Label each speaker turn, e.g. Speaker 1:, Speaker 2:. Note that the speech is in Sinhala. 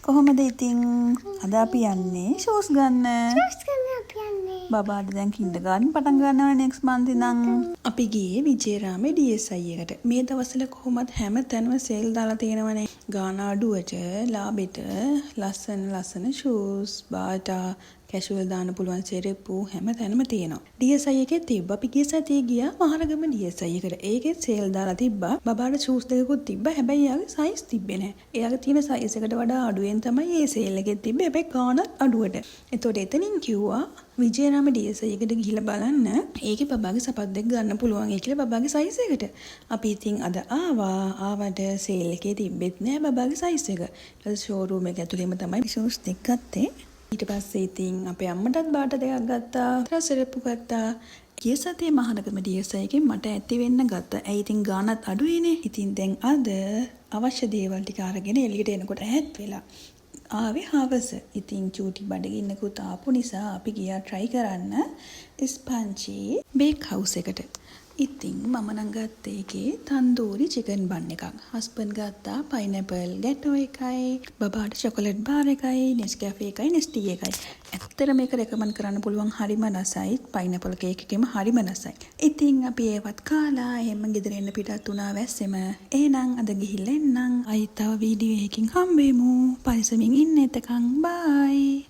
Speaker 1: කොහොමද ඉතින් අද අපි යන්නේ ෂූස් ගන්න.
Speaker 2: ෂූස් ගන්න අපි යන්නේ.
Speaker 1: බබාට දැන් කින්ඩර්ගාඩන් පටන් ගන්නවා නෙක්ස්ට් මන්ත් ඉඳන්. අපි ගියේ විජේරාමේ DSI එකට. මේ දවස්වල කොහොමත් හැම තැනම සේල් දාලා තියෙනවනේ. ගාන අඩුවට ලාභෙට ලස්සන ලස්සන ෂූස්, බාටා, කැෂුවල් දාන්න පුළුවන් සෙරෙප්පු හැම තැනම තියෙනවා. DSI එකේ තිබ්බ. අපි ගිය සතියේ ගියා මහරගම DSI එකට. ඒකෙත් සේල් දාලා තිබ්බා. බබාට ෂූස් දෙකකුත් තිබ්බා. හැබැයි එයාගේ සයිස් තිබ්බේ නෑ. එයාගේ තියෙන සයිස් එකට වඩා අඩුවෙන් තමයි ඒ සේල් එකේ තිබ්බේ. හැබැයි ගානත් අඩුවට. එතකොට එතනින් කිව්වා විජේරාම DSI එකට ගිහිල්ලා බලන්න. ඒකේ බබාගේ සපත්තු දෙක ගන්න පුළුවන් ඒ කියලා බබාගේ සයිස් එකට. අපි ඉතින් අද ආවා. ආවට සේල් එකේ තිබ්බෙත් නෑ බබාගේ සයිස් එක. ඊට පස්සේ ෂෝරූම් එක ඇතුළේම තමයි ෂූස් දෙක ගත්තේ. ඊට පස්සේ ඉතින් අපේ අම්මටත් බාට දෙකක් ගත්තා. තව සෙරෙප්පු ගත්තා. ගිය සතියේ මහරගම DSI එකෙන් මට ඇති වෙන්න ගත්තා. ඇයි ඉතින් ගානත් අඩුයිනේ. ඉතින් දැන් අද අවශ්‍ය දේවල් ටික අරගෙන එළියට එනකොට ඈත් වෙලා. ආවේ හවස. ඉතින් චූටි බඩගින්නකුත් ආපු නිසා අපි ගියා try කරන්න ස්පංචි බේක් හවුස් එකට. ඉතින් මම නම් ගත්තේ ඒකේ තන්දූරි චිකන් බන් එකක්. හස්බන්ඩ් ගත්තා පයිනැපල් ගැටෝ එකයි, බබාට චොකලට් බාර් එකයි, නෙස්කැෆේ එකයි, නෙස්ටී එකයි. ඇත්තට මේක රෙකමන්ඩ් කරන්න පුළුවන්, හරිම රසයි. පයිනැපල් කේක් එකේම හරිම රසයි. ඉතින් අපි ඒවත් කාලා එහෙම ගෙදර එන්න පිටත් වුණා වැස්සෙම. එහෙනම් අද ගිහිල්ලා එන්නම්. ආයිත් තව වීඩියෝ එකකින් හම්බෙමු. පරිස්සමින් ඉන්න එතකන් බායි.